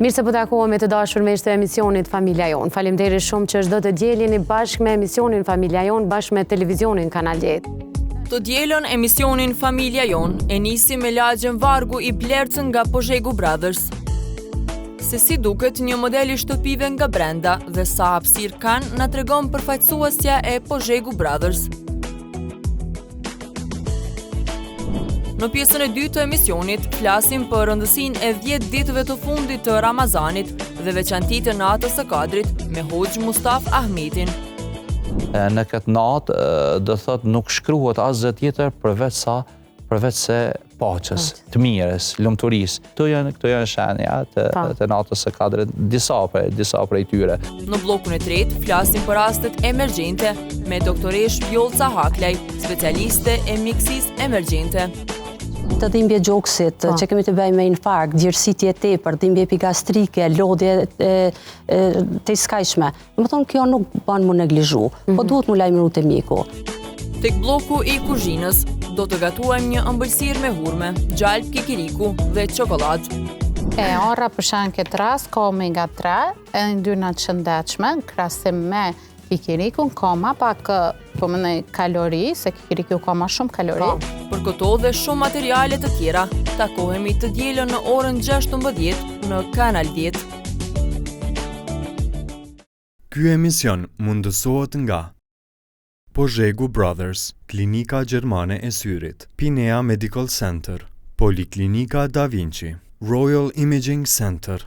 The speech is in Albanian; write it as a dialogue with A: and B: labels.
A: Mirë se po takohemi të dashur miq të emisionit Familja Jonë. Faleminderit shumë që çdo të diel jeni bashkë me emisionin Familja Jonë, bashkë me televizionin Kanal 10.
B: Të dielën emisionin Familja Jonë e nisim me lagjen Vargu i Blertë nga Pozhegu Brothers. Se si duket një model i shtëpive nga brenda dhe sa hapësirë kanë na tregon përfaqësuesja e Pozhegu Brothers. Në pjesën e dytë të emisionit flasim për rëndësinë e 10 ditëve të fundit të Ramazanit dhe veçantitë e natës së Kadrit me Hoxhë Mustafë Ahmetin.
C: Në këtë natë, do thotë nuk shkruhet asgjë tjetër përveç sa përveç se paqes, të mirës, lumturisë. Këto janë këto janë shenja të, të natës së Kadrit, disa prej disa prej tyre.
B: Në bllokun e tretë flasim për rastet emergjente me doktoreshë Vjollca Haklaj, specialiste e mjekësisë emergjente.
D: Të dhimbje gjoksit, po. që kemi të bëjmë me infarkt, djersitje e tepërt, dhimbje epigastrike, lodhje e, e, të skajshme. Domethonë, kjo nuk ban mu neglizhu, mm -hmm. po mhm. duhet mu lajmëru te mjeku.
B: Tek blloku i kuzhinës, do të gatuajmë një ëmbëlsirë me hurme, gjalpë kikiriku dhe çokollatë.
E: E arra për shembull këtë rast ka omega 3, edhe yndyrna të shëndetshme, në krahasim me kikirikun, ka ma pak po mendoj kalori, se kikiriku ka ma shumë kalori.
B: Po. Për këto dhe shumë materiale të tjera, takohemi të dielën në orën 16 në Kanal 10.
F: Ky emision mundësohet nga Pozhegu Brothers, Klinika Gjermane e Syrit, Pinea Medical Center, Poliklinika Da Vinci, Royal Imaging Center.